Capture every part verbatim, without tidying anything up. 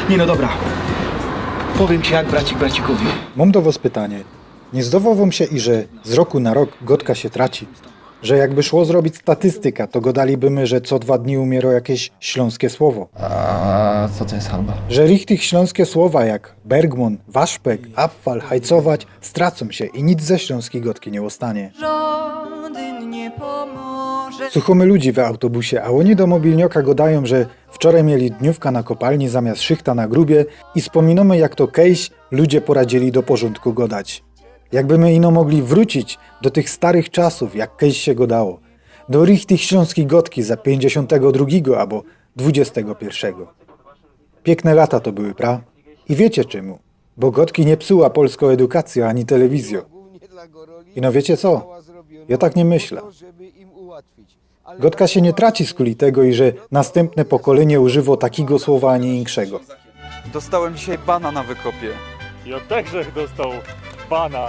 Nie no dobra. Powiym ci jak, bracik bracikowi. Mōm do wos pytanie. Niy zdowo wōm sie, iże z roku na rok godka sie traci? Że jakby szło zrobić statystyka, to godalibymy, że co dwa dni umiero jakeś ślōnskie słowo. A co to jest halba? Że richtig ślōnskie słowa jak bergmon, waszpek, abfal, hajcować stracōm sie i nic ze ślōnskij godki niy ôstanie. Żodyn niy pomoże. Suchōmy ludzi w autobusie, a ôni do mobilnioka godajōm, że wczorej mieli dniōwka na kopalni zamiast szychta na grubie i spōminōmy, jak to kejś ludzie poradzili do porzōndku godać. Jakby my ino mogli wrōcić do tych starych czasōw, jak kejś sie godało. Do richtig ślōnskij godki ze piyńćdziesiōntego drugigo abo dwudziestego piyrszego. Piykne lata to były, pra? I wiycie czymu? Bo godki niy psuła polsko edukacyjo ani telewizyjo. Ino wiycie co? Jŏ tak niy myśla. Godka sie niy traci skuli tego, iże nastympne pokolynie używo takigo słowa, a niy inkszego. Dostałem dzisiaj bana na wykopie. Ja także dostał bana.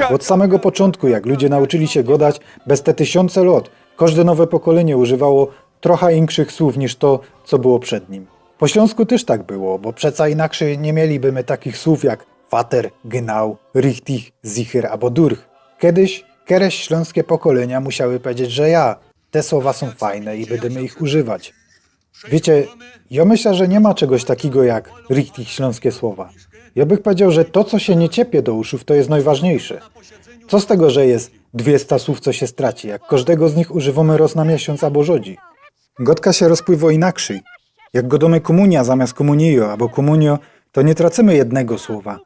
Ôd samego poczōntku, jak ludzie nauczyli sie godać, bez te tysiōnce lŏt, kożde nowe pokolynie używało trocha inkszych słōw niż to, co było przed nim. Po ślōnsku tyż tak było, bo przeca inakszyj niy mieliby my takich słōw jak fater, genau, richtig, sicher abo durch. Kedyś, kereś ślōnskie pokolynia musiały pedzieć, że ja, te słowa sōm fajne i bydymy ich używać. Wiycie, jŏ myśla, że niy ma czegoś takigo jak richtig ślōnskie słowa. Jŏ bych pedzioł, że to, co sie niy ciepie do uszōw, to je nojważniyjsze. Co z tego, że je dwiesta słōw, co sie straci, jak kożdego z nich używōmy roz na miesiōnc abo rzŏdzi? Godka sie rozpływo inakszyj. Jak godōmy kōmunia zamiast kōmunijo abo kōmunio, to niy tracymy jednego słowa.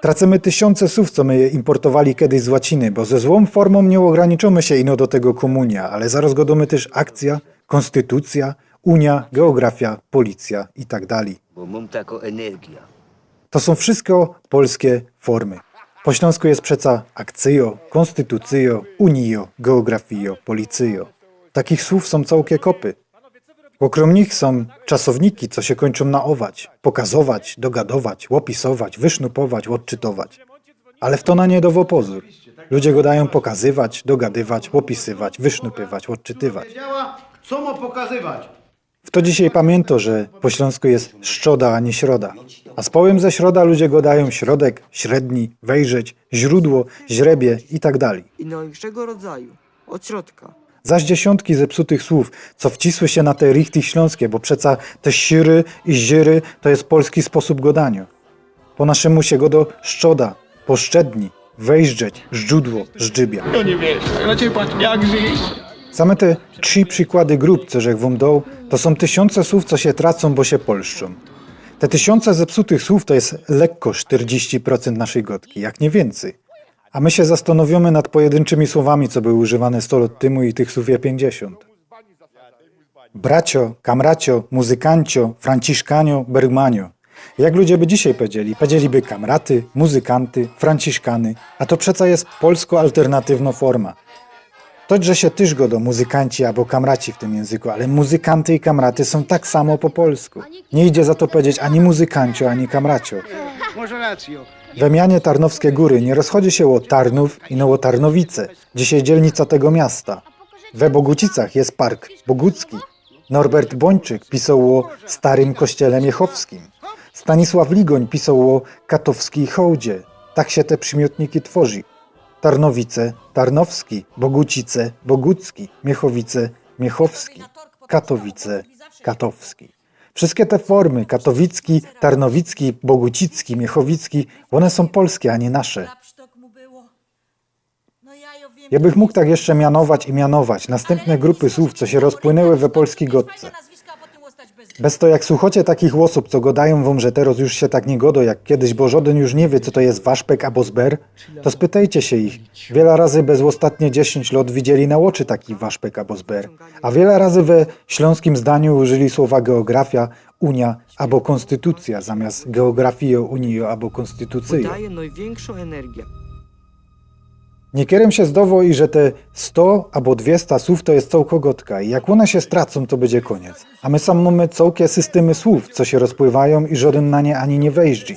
Tracymy tysiōnce słōw, co my je importowali kedyś z łaciny, bo ze złōm formōm niy ôgranicziōmy sie ino do tego kōmunia, ale zaroz godōmy tyż akcyjo, kōnstytucyjo, unio, geografijo, policyjo i tak dalij. Bo mōm tako energijo. To sōm wszysko polske formy. Po ślōnsku je przeca akcyjo, kōnstytucyjo, unijo, geografijo, policyjo. Takich słōw sōm cołke kopy. Ôkrōm nich sōm czasowniki, co sie kōńczōm na ować, pokazować, dogadować, ôpisować, wysznupować, ôdczytować. Ale fto na nie dŏwŏ pozōr? Ludzie godajōm pokazywać, dogadywać, ôpisywać, wysznupywać, ôdczytywać. Wiedziała, co ma pokazywać. Fto dzisiej pamiyntŏ, że po ślōnsku je szczoda, a niy środa? A z połym ze środa ludzie godajōm środek, średni, wejrzeć, źrōdło, źrebie i tak dalij. I najwikszego rodzaju, ôd środka. Zaś dziesiōntki zepsutych słōw, co wcisły sie na te richtig ślōnskie, bo przeca te siry i ziry to je polski sposōb godaniŏ. Po naszymu sie godo szczoda, poszczedni, wejrzeć, żdżudło, żdżybia. No nie wiesz, ale cię patrz, jak żyjesz. Same te trzi przikłady grup, co żech wōm doł, to sōm tysiōnce słōw, co sie tracōm, bo sie polszczōm. Te tysiōnce zepsutych słōw to je lekko sztyrdziści procynt naszyj godki, jak niy wiyncyj. A my sie zastanŏwiōmy nad pojedyńczymi słowami, co były używane sto lŏt tymu i tych słōw je piyńćdziesiōnt. Bracio, kamracio, muzykancio, franciszkanio, bergmanio. Jak ludzie by dzisiej powiedzieli? Powiedzieliby kamraty, muzykanty, franciszkany, a to przeca je polsko alternatywno forma. To, że sie tyż godo muzykanci abo kamraci w tym jynzyku, ale muzykanty i kamraty sōm tak samo po polsku. Niy idzie za to powiedzieć ani muzykancio, ani kamracio. Może racjo. We mianie Tarnowskie Góry niy rozchodzi sie ô Tarnōw, ino ô Tarnowice, dzisiej dzielnica tego miasta. We Bogucicach je park Bogucki. Norbert Bończyk pisoł ô Starym Kościele Miechowskim. Stanisław Ligoń pisoł ô Katowskij Hołdzie. Tak sie te przimiotniki tworzi. Tarnowice, Tarnowski, Bogucice, Bogucki, Miechowice, Miechowski, Katowice, Katowski. Wszyjske te formy, katowicki, tarnowicki, bogucicki, miechowicki, ône sōm polske, a niy nasze. Jŏ bych mōg tak jeszcze mianować i mianować nastympne grupy słōw, co sie rozpłynyły we polskij godce. Bez to, jak suchocie takich ôsōb, co godajōm wōm, że teroz już sie tak niy godo jak kedyś, bo żodyn już niy wiy, co to je waszpek abo zber, to spytejcie sie ich, wiela razy bez ôstatnie dziesiyńć lŏt widzieli na ôczy taki waszpek abo zber, a wiela razy we ślōnskim zdaniu użyli słowa geografia, unia abo kōnstytucyjo zamiast geografijo, unijo abo kōnstytucyjo. Daje najwikszõ energijõ. Niykierym sie zdowo, iże te sto abo dwiesta słōw to je cołko godka i jak ône sie stracōm, to bydzie kōniec. A my sam mōmy cołke systymy słōw, co sie rozpływajōm i żodyn na nie ani niy wejrzi.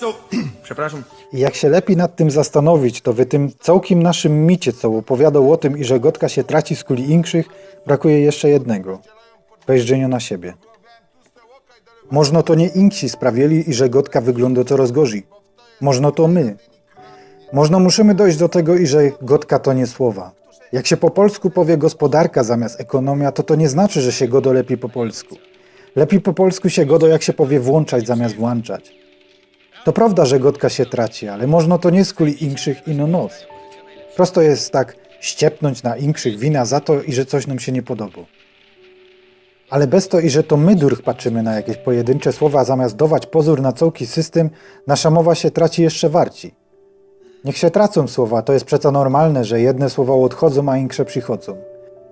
Przepraszam. I jak sie lepij nad tym zastanowić, to w tym cołkim naszym micie, co ôpowiadŏ ô tym, iże godka sie traci skuli inkszych, brakuje jeszcze jednego. Wejrzynio na siebie. Możno to niy inksi sprawiyli, iże gŏdka wyglōndo coroz gorzij. Możno to my. Możno musimy dojś do tego, iże gŏdka to niy słowa. Jak sie po polsku powie gospodarka zamiast ekonomia, to to niy znaczy, że sie gŏdŏ lepij po polsku. Lepij po polsku sie gŏdŏ, jak sie powie włōnczać zamiast włōnczać. To prŏwda, że gŏdka sie traci, ale możno to niy skuli inkszych ino nŏs. Prosto je tak ściepnōńć na inkszych wina za to, iże coś nōm sie niy podobŏ. Ale bez to, iże to my durch patrzymy na jakeś pojedyńcze słowa, zamiast dŏwać pozōr na cołki systym, nasza mowa sie traci jeszcze warci. Niych sie tracōm słowa, to je przeca normalne, że jedne słowa ôdchodzōm, a inksze przichodzōm.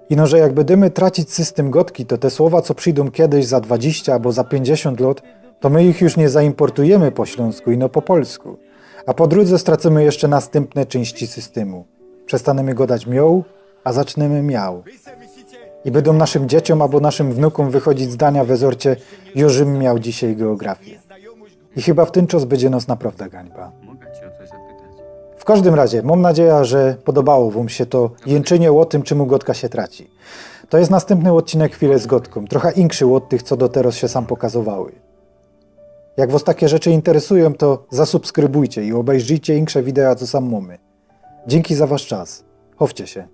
Ino, że jak bydymy tracić systym gŏdki, to te słowa, co przidōm kejś za dwadziścia abo za piyńćdziesiōnt lŏt, to my ich już niy zaimportujymy po ślōnsku, ino po polsku. A po drudze stracymy jeszcze nastympne czyńści systymu. Przestanymy gŏdać mioł, a zacznymy miał. I bydōm naszym dzieciōm abo naszym wnukōm wychodzić zdania we wzorcie: „Jożym miał dzisiej geografię”. I chyba w tyn czŏs bydzie nŏs naprŏwdã gańba. W kożdym razie mōm nadzieja, że podobało wōm sie to jynczynie ô tym, czymu gŏdka sie traci. To je nastympny ôdcinek Chwile z Gŏdkōm, trocha inkszy ôd tych, co do teroz sie sam pokazowały. Jak wŏs takie rzeczy interesujōm, to zasubskrybujcie i ôbejrzijcie inksze widea, co sam mōmy. Dziynki za wasz czas. Chowcie sie.